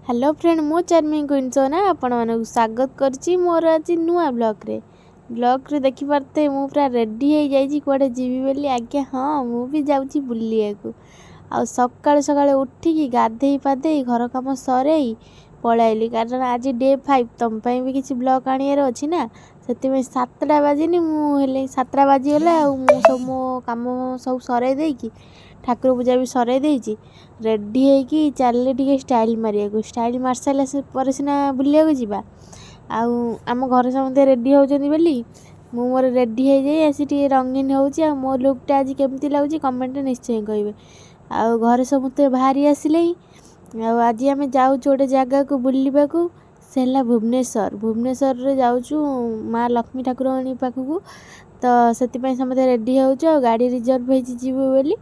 Hello friend, ମୁଁ charming queen Sona ଆପଣମାନଙ୍କୁ ସ୍ୱାଗତ କରୁଛି ମୋର ଆଜି ନୂଆ ବ୍ଲଗ୍ରେ। ବ୍ଲଗ୍ରେ ଦେଖିପାରୁଥିବେ, ମୁଁ ପୁରା ରେଡ଼ି ହେଇଯାଇଛି କୁଆଡ଼େ ଯିବି ବୋଲି। ଆଜ୍ଞା ହଁ, ମୁଁ ବି ଯାଉଛି ବୁଲିବାକୁ। ଆଉ ସକାଳୁ ସକାଳୁ ଉଠିକି ଗାଧେଇ ପାଧେଇ ଘର କାମ ସରେଇ ପଳାଇଲି, କାରଣ ଆଜି ଡେ 5। ତମ ପାଇଁ ବି କିଛି ବ୍ଲଗ୍ ଆଣିବାର ଅଛି ନା, ସେଥିପାଇଁ 7ଟା ବାଜିନି ମୁଁ ହେଲେ 7ଟା ବାଜିଗଲା। ଆଉ ମୁଁ ସବୁ ମୋ କାମ ସବୁ ସରେଇ ଦେଇକି, ଠାକୁର ପୂଜା ବି ସରେଇ ଦେଇଛି, ରେଡ଼ି ହେଇକି ଚାଲିଲି ଟିକେ ଷ୍ଟାଇଲ୍ ମାରିବାକୁ। ଷ୍ଟାଇଲ୍ ମାରି ସାରିଲା ପରେ ସିନା ବୁଲିବାକୁ ଯିବା। ଆଉ ଆମ ଘରେ ସମସ୍ତେ ରେଡ଼ି ହେଉଛନ୍ତି ବୋଲି ମୁଁ ମୋର ରେଡ଼ି ହେଇଯାଇ ଆସି ଟିକେ ରଙ୍ଗୀନ ହେଉଛି। ଆଉ ମୋ ଲୁକ୍ଟା ଆଜି କେମିତି ଲାଗୁଛି, କମେଣ୍ଟରେ ନିଶ୍ଚୟ କହିବେ। ଆଉ ଘରେ ସମସ୍ତେ ବାହାରି ଆସିଲେ। ଆଉ ଆଜି ଆମେ ଯାଉଛୁ ଗୋଟେ ଜାଗାକୁ ବୁଲିବାକୁ, ସେ ହେଲା ଭୁବନେଶ୍ୱର। ଭୁବନେଶ୍ୱରରେ ଯାଉଛୁ ମା ଲକ୍ଷ୍ମୀ ଠାକୁରାଣୀ ପାଖକୁ, ତ ସେଥିପାଇଁ ସମସ୍ତେ ରେଡ଼ି ହେଉଛୁ। ଆଉ ଗାଡ଼ି ରିଜର୍ଭ ହେଇଛି ଯିବୁ ବୋଲି।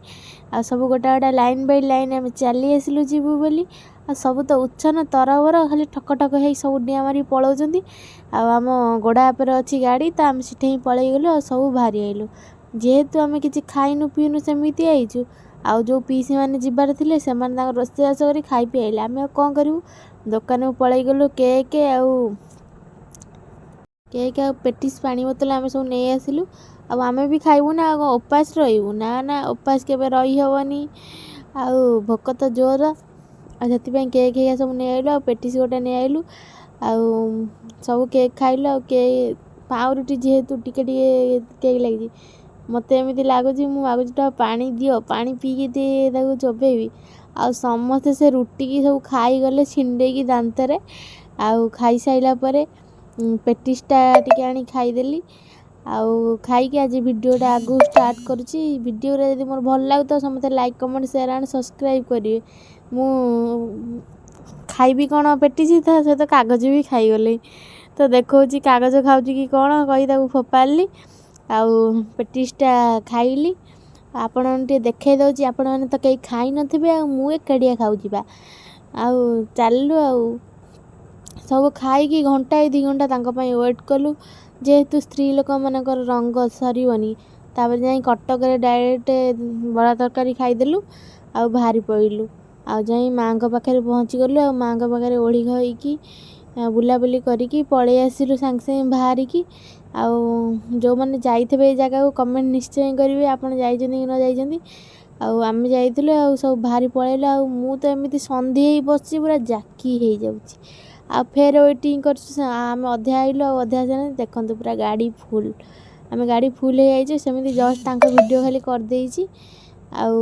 ଆଉ ସବୁ ଗୋଟା ଗୋଟା ଲାଇନ୍ ବାଇ ଲାଇନ୍ ଆମେ ଚାଲି ଆସିଲୁ ଯିବୁ ବୋଲି। ଆଉ ସବୁ ତ ଉଚ୍ଛନ୍ନ ତରବର, ଖାଲି ଠକ ଠକ ହେଇ ସବୁ ଡିଆଁ ମାରି ପଳାଉଛନ୍ତି। ଆଉ ଆମ ଗୋଡ଼ ଉପରେ ଅଛି ଗାଡ଼ି, ତ ଆମେ ସେଠି ହିଁ ପଳେଇଗଲୁ। ଆଉ ସବୁ ବାହାରି ଆଇଲୁ। ଯେହେତୁ ଆମେ କିଛି ଖାଇନୁ ପିଇନୁ, ସେମିତି ଆଇଛୁ। ଆଉ ଯେଉଁ ପିଇସି ମାନେ ଯିବାର ଥିଲେ, ସେମାନେ ତାଙ୍କର ରୋଷେଇବାସ କରି ଖାଇ ପିଇ ଆଇଲେ। ଆମେ ଆଉ କ'ଣ କରିବୁ? ଦୋକାନକୁ ପଳେଇଗଲୁ। କେକ୍ ଆଉ ପେଟିସ୍, ପାଣି ବୋତଲ ଆମେ ସବୁ ନେଇ ଆସିଲୁ। ଆଉ ଆମେ ବି ଖାଇବୁ ନା, ଆଉ କ'ଣ ଉପାସ ରହିବୁ? ନା ନା, ଉପାସ କେବେ ରହିହେବନି। ଆଉ ଭୋକ ତ ଜୋର। ଆଉ ସେଥିପାଇଁ କେକ୍ ହେରିକା ସବୁ ନେଇ ଆଇଲୁ, ଆଉ ପେଟିସ୍ ଗୋଟେ ନେଇ ଆଇଲୁ। ଆଉ ସବୁ କେକ୍ ଖାଇଲୁ। ଆଉ ପାଉରୁଟି ଯେହେତୁ ଟିକେ ଟିକେ କେକ୍ ଲାଗିଛି, ମୋତେ ଏମିତି ଲାଗୁଛି ମୁଁ ମାଗୁଛି ତ ପାଣି ଦିଅ, ପାଣି ପିଇକି ଟିକେ ତାକୁ ଚୋବେଇବି। ଆଉ ସମସ୍ତେ ସେ ରୁଟିକି ସବୁ ଖାଇଗଲେ ଛିଣ୍ଡେଇକି ଦାନ୍ତରେ। ଆଉ ଖାଇସାରିଲା ପରେ ପେଟିସ୍ଟା ଟିକେ ଆଣି ଖାଇଦେଲି। ଆଉ ଖାଇକି ଆଜି ଭିଡ଼ିଓଟା ଆଗକୁ ଷ୍ଟାର୍ଟ କରୁଛି। ଭିଡ଼ିଓରେ ଯଦି ମୋର ଭଲ ଲାଗୁଥିବ, ସମସ୍ତେ like, comment, share and subscribe କରିବେ। ମୁଁ ଖାଇବି କ'ଣ, ପେଟିସ୍ ତା ସହିତ କାଗଜ ବି ଖାଇଗଲି। ତ ଦେଖାଉଛି କାଗଜ ଖାଉଛି କି କ'ଣ କହି ତାକୁ ଫୋପାଡ଼ିଲି। ଆଉ ପେଟିସ୍ଟା ଖାଇଲି। ଆପଣଙ୍କୁ ଟିକେ ଦେଖାଇ ଦେଉଛି, ଆପଣମାନେ ତ କେହି ଖାଇନଥିବେ ଆଉ ମୁଁ ଏକାଟିଆ ଖାଉଛି ବା। ଆଉ ଚାଲିଲୁ। ଆଉ ସବୁ ଖାଇକି ଘଣ୍ଟାଏ 2 ଘଣ୍ଟା ତାଙ୍କ ପାଇଁ ୱେଟ୍ କଲୁ, ଯେହେତୁ ସ୍ତ୍ରୀ ଲୋକମାନଙ୍କର ରଙ୍ଗ ସରିବନି। ତାପରେ ଯାଇ କଟକରେ ଡାଇରେକ୍ଟ ବରା ତରକାରୀ ଖାଇଦେଲୁ ଆଉ ବାହାରି ପଡ଼ିଲୁ। ଆଉ ଯାଇ ମାଆଙ୍କ ପାଖରେ ପହଞ୍ଚିଗଲୁ। ଆଉ ମାଆଙ୍କ ପାଖରେ ଓଳି ହେଇକି ବୁଲାବୁଲି କରିକି ପଳେଇ ଆସିଲୁ ସାଙ୍ଗେ ସାଙ୍ଗେ ବାହାରିକି। ଆଉ ଯେଉଁମାନେ ଯାଇଥିବେ ଏଇ ଜାଗାକୁ, କମେଣ୍ଟ ନିଶ୍ଚୟ କରିବେ ଆପଣ ଯାଇଛନ୍ତି କି ନ ଯାଇଛନ୍ତି। ଆଉ ଆମେ ଯାଇଥିଲୁ ଆଉ ସବୁ ବାହାରି ପଳେଇଲୁ। ଆଉ ମୁଁ ତ ଏମିତି ସନ୍ଧି ହେଇ ବସିଛି, ପୁରା ଜାକି ହେଇଯାଉଛି। ଆଉ ଫେର ୱେଟିଂ କରୁଛୁ। ଆମେ ଅଧେ ଆଇଲୁ ଆଉ ଅଧେ ଆସିନାହାନ୍ତି। ଦେଖନ୍ତୁ, ପୁରା ଗାଡ଼ି ଫୁଲ୍। ଆମେ ଗାଡ଼ି ଫୁଲ୍ ହେଇଯାଇଛୁ। ସେମିତି ଜଷ୍ଟ ତାଙ୍କ ଭିଡ଼ିଓ ଖାଲି କରିଦେଇଛି ଆଉ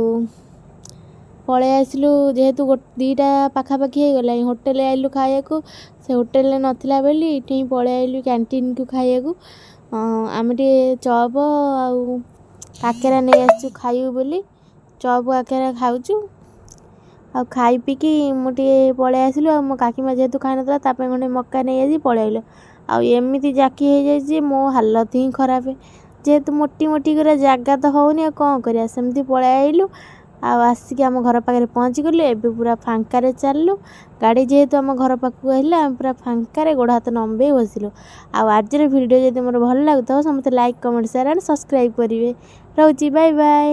ପଳେଇ ଆସିଲୁ। ଯେହେତୁ 2ଟା ପାଖାପାଖି ହେଇଗଲାଣି, ହୋଟେଲ ଆଇଲୁ ଖାଇବାକୁ। ସେ ହୋଟେଲରେ ନଥିଲା ବୋଲି ଏଠି ହିଁ ପଳେଇ ଆଇଲୁ କ୍ୟାଣ୍ଟିନ୍କୁ ଖାଇବାକୁ। ଆମେ ଟିକେ ଚପ୍ ଆଉ କାକେରା ନେଇ ଆସିଛୁ ଖାଇବୁ ବୋଲି। ଚପ୍ କାକେରା ଖାଉଛୁ। ଆଉ ଖାଇ ପିଇକି ମୁଁ ଟିକେ ପଳେଇ ଆସିଲୁ। ଆଉ ମୋ କାକିମା ଯେହେତୁ ଖାଇନଥିଲା, ତା ପାଇଁ ଗୋଟେ ମକା ନେଇ ଆସି ପଳେଇ ଆଇଲୁ। ଆଉ ଏମିତି ଜାକି ହେଇଯାଇଛି, ମୋ ହାଲତ ହିଁ ଖରାପ। ଯେହେତୁ ମୋଟି ମୋଟି କରିବା ଜାଗା ତ ହେଉନି, ଆଉ କ'ଣ କରିବା? ସେମିତି ପଳେଇ ଆଇଲୁ। ଆଉ ଆସିକି ଆମ ଘର ପାଖରେ ପହଞ୍ଚିଗଲୁ। ଏବେ ପୁରା ଫାଙ୍କାରେ ଚାଲିଲୁ। ଗାଡ଼ି ଯେହେତୁ ଆମ ଘର ପାଖକୁ ଆସିଲା, ଆମେ ପୁରା ଫାଙ୍କାରେ ଗୋଡ଼ ହାତ ଲମ୍ବେଇ ବସିଲୁ। ଆଉ ଆଜିର ଭିଡ଼ିଓ ଯଦି ମୋର ଭଲ ଲାଗୁଥିବ, ସମସ୍ତେ like, comment, share and subscribe କରିବେ। ରହୁଛି, ବାଏ ବାଏ।